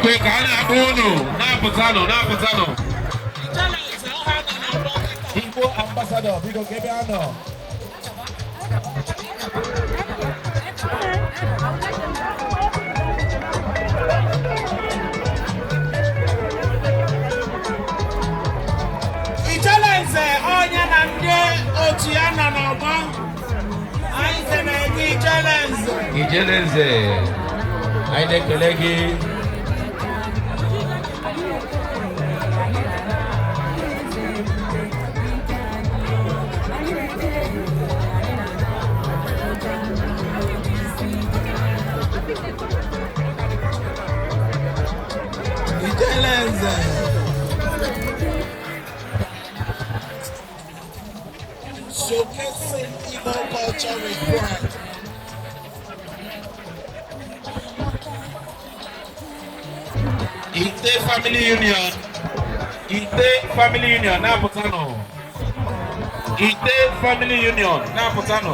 Biko, ka a na-akpọ unu, na-apụtanụ, na-apụtanụ. Igbo ambassador, biko, ka ebe a nọ. Ijelenze, onye na ndị otu ya nọ n'ọgbọ anyị kenere gị, Ijelenze. Ijelenze, anyị na-ekele gị. Ijelenze. Showcasing Igbo culture with pride. Ite Family Union, Ite Family Union, na-apụtanụ. Ite Family Union, na-apụtanụ.